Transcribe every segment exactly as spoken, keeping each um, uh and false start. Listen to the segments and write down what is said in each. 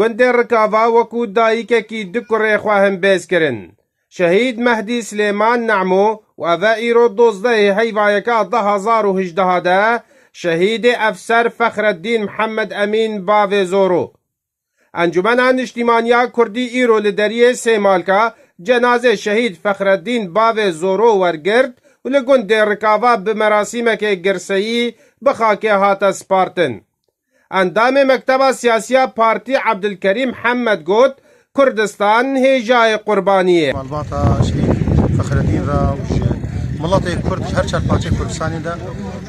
Gundê Rikava wekû dayikekî du kurê xwe hembêz kirin. Şehîd Mehdî Silêman Nemo û ev e îro dozdehê heyvayeka du hezar û hejdeh de şehîdê efser Fexreddîn Mihemed Emîn bavê Zoro. Encûmena Niştîmaniya Kurdî îro li deriyê Sêmalka cenazê şehîd Fexreddîn bavê Zoro wergirt û li gundê Rikava bi merasîmekê girseyî bi xakê hate spartin. Endamê Mekteba Siyasiya Partî Ebdulkerîm Hemed got, Kurdistan hêjayê qurbaniyê. Malbata şehîd Fexreddîn re û ji miletê Kurd ji her çar parçeyê Kurdistanê de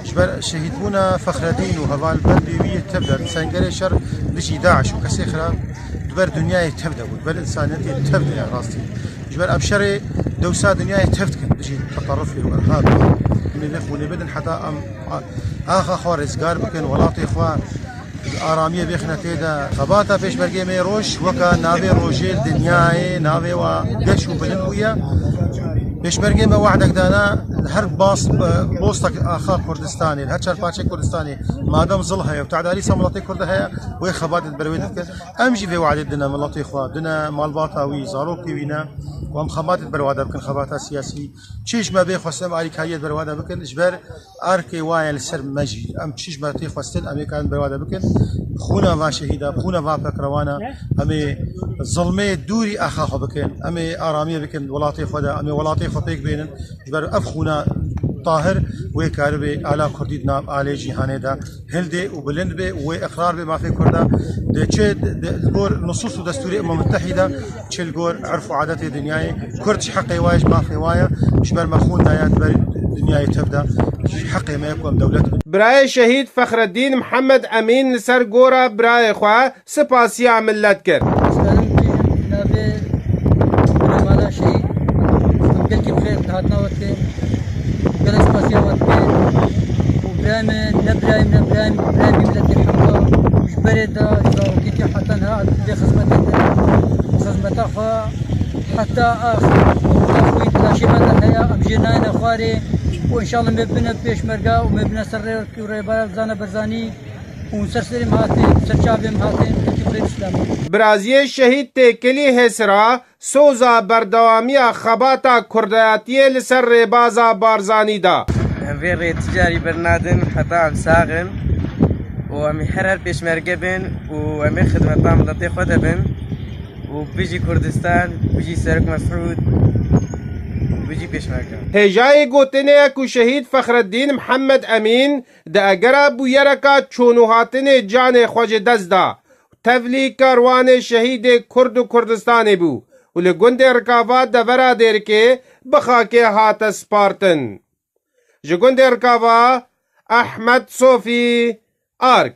ji ber şehîdbûna Fexreddîn û hevalbendê wî yê tev de di sengerê şer dijî DAIŞ û kesê xira di ber dinyayê tev de bû, di ber însaniyetê tev de ye rastî. Ji ber ev şerê dewsa dinyayê tev dikin dijî teterifê û irhabê. Em ê vê xûnê bidin heta em axa xwe rizgar bikin, welatê xwe aramiyê bêxine tê de. Xebata pêşmergê me roj weke navê rojê li dinyayê navê wa geş û bilind bûye. Pêşmergê me wehdek dana li her bas, e, postek axa Kurdistanê, li her çar parçeyê Kurdistanê madem zil heye û tehdîdê ser miletê Kurd heye, wê xebatê di ber wê de dikin. Em jî vê wehdê dine miletê xwe, dine malbata wî, zarokê wî ne û em xebatê di ber wa de bikin, xebata siyasî. Çi ji me bê xwestin em alîkariyê di ber wa de bikin, ji ber erkê wa ye li ser me jî. Em çi ji me tê xwestin, em ê karin berwa de bikin. Xûna van şehîda, xûna van pekrewana, em ê zilmê dûrî axa xwe bikin. Em ê aramiyê bikin welatê xwe de, em ê welatê xwe pêk bênin. Ji ber ev xûna tahir wê karibe ala Kurdî di nav alê cîhanê de hildê û bilind be û wê iqrar be mafê Kurda. De çi de, de, li gor nusûs û destûrê Umem Mutehîde, çi li gor erf û adetê dinyayê, Kurd ji heqê wa ye, ji mafê wa ye, ji ber me xûn daye di ber dinyayê tev de, ji heqê me ye ku em dewlet bin. Birayê şehîd Fexreddîn Mihemed Emîn li ser gora birayê xwe sipasiya millet kir. Dikarim bêjim, navê birê mala şehîd, em gelkî bi xêr hatina we dikin. Gelek spasiya we dikin. Û birayê min, ne birayê min, ne birayê min, birayê min miletê Hemza. Ji berê de zarokîtî heta niha vê xizmetê de, xizmeta xwe heta ax-, axwî di laşê me de heye, em jê nayêne xwarê. Û înşallah me bine pêşmerga û me bine ser rê û rêbara Zana Barzanî. Û ser serê me hatê, ser çavê me hatê, gelkî bi xêr selamet. Biraziyê şehîd Têkilî Hêsira soza berdewamiya xebata kurdayatiyê li ser rêbaza Barzanî da. Em vê rê ti carî bernadin heta em sax in û em ê her her pêşmerge bin û em ê xidmeta miletê xwe de bin û bijî Kurdistan, bijî Serok Mesûd, bijî pêşmerge. Hêjayê gotinê ye ku şehîd Fexreddîn Mihemed Emîn di egera bûyereka çûn û hatinê canê xwe ji dest da. Tevlî karwanê şehîdê Kurd û Kurdistanê bû û li gundê Rikava devera Dêrikê bi xakê hate spartin. Ji gundê Rikava, Ehmed Sofî, Ark.